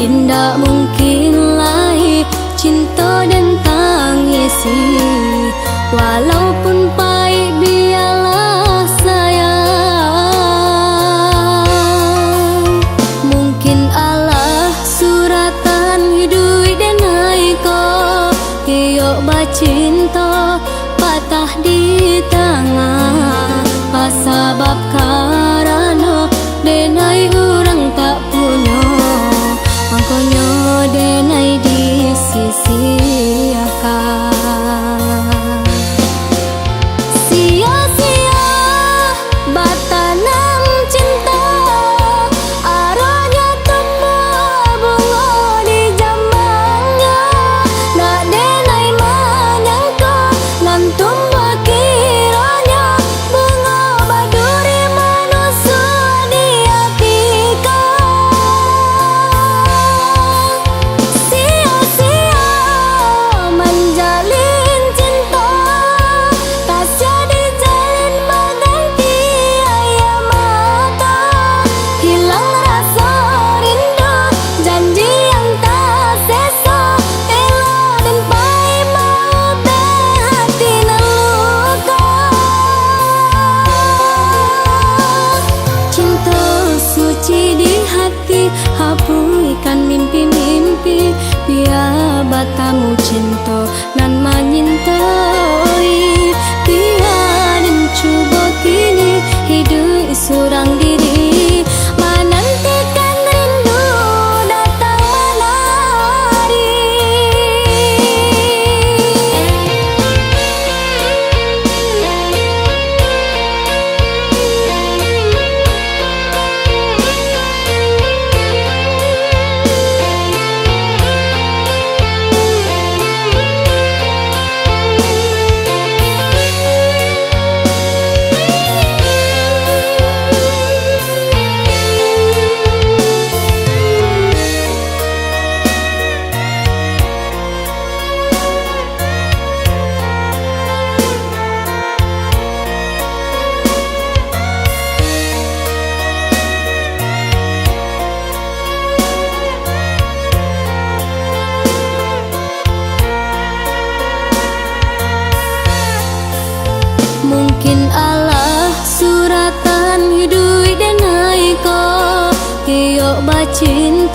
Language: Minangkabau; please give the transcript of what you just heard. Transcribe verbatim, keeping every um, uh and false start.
Indak mungkin lai cinto den tangisi, walaupun pahik bialah sayang. Mungkin alah suratan iduik den ai ko, iyo bacinto patah di tangah, pasabab karano den ai urang tak punyo, mangkonyo den ai disisiakan. Sia-sia batanam cinto, aronyo tumbuah bungo di jamangnyo, nak den ai manyangko, nan tumbuah kironyo bungo baduri manusuak di ati ko. Sia-sia manjalin cinto, tak sia dijalin baganti aia mato. Hilang raso rindu, janji yang taseso, elok den pai maubek hati nan luko. Cinto suci di hati, hapuihkan mimpi-mimpi, bia batamu cinto nan manyintoi. Bia den cubo kini iduik surang diri, manantikan rindu datang manari. Mungkin alah suratan iduik den ai ko, iyo bacinto